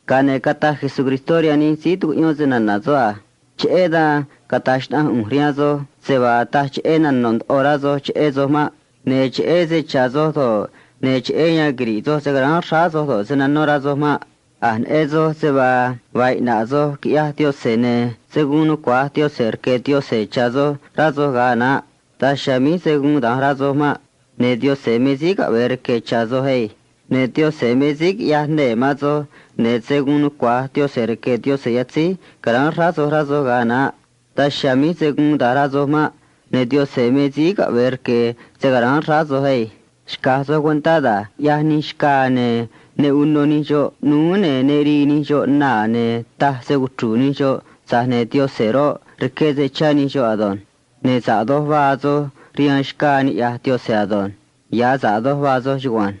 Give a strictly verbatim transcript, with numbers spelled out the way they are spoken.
Ga̱a ne̱ cataj Jesucristó rihaan nij síí tucuꞌyón se‑na̱na̱ soꞌ a: ―Cheꞌé dan cata̱j xnaꞌanj ꞌu̱nj rihaan soj se vaa taj cheꞌé nano̱ ndoꞌo rá soj cheꞌé soj maꞌ. Ne̱ cheꞌé se cha̱ soj do̱ꞌ, ne̱ cheꞌé yan quiri̱ꞌ soj se caráán xráá soj do̱ꞌ, se̱ nanó rá soj maꞌ. A̱j neꞌen soj se vaa vaa iꞌna̱ꞌ soj quiꞌyaj Diose̱, ne̱ se̱ guun nucua̱j Diose̱ rque̱ Diose̱ cha̱ soj rá soj ga̱a naꞌ. Daj chiha̱a̱ míj se̱ guun da̱nj rá soj maꞌ. Ne̱ Diose̱ me síí caꞌve̱e rque̱ cha̱ soj ei. Ne̱ Diose̱ me síí quiꞌyaj nee̱ man soj, ne̱ se̱ guun nucua̱j Diose̱ rque̱ Diose̱ yatzíj caráán xráá soj rá soj ga̱a naꞌ. Daj chiha̱a̱ míj se̱ guun da̱nj rá soj maꞌ. Ne̱ Diose̱ me síí caꞌve̱e rque̱ se caráán xráá soj ei. Xca̱j soj cuentá da̱j ꞌyaj nij xcaa, ne̱ ne uno nij xoꞌ ꞌnúú, ne̱ ne rii nij xoꞌ na, ne̱ taj se cuchru̱u̱ nij xoꞌ, tza̱j ne̱ Diose̱ roꞌ, rque̱ se chá nij xoꞌ ado̱nj. Ne̱ sa̱ꞌ doj vaa soj rihaan xcaa niꞌya̱j Diose̱ ado̱nj. Ya̱ sa̱ꞌ doj vaa soj chugua̱nj.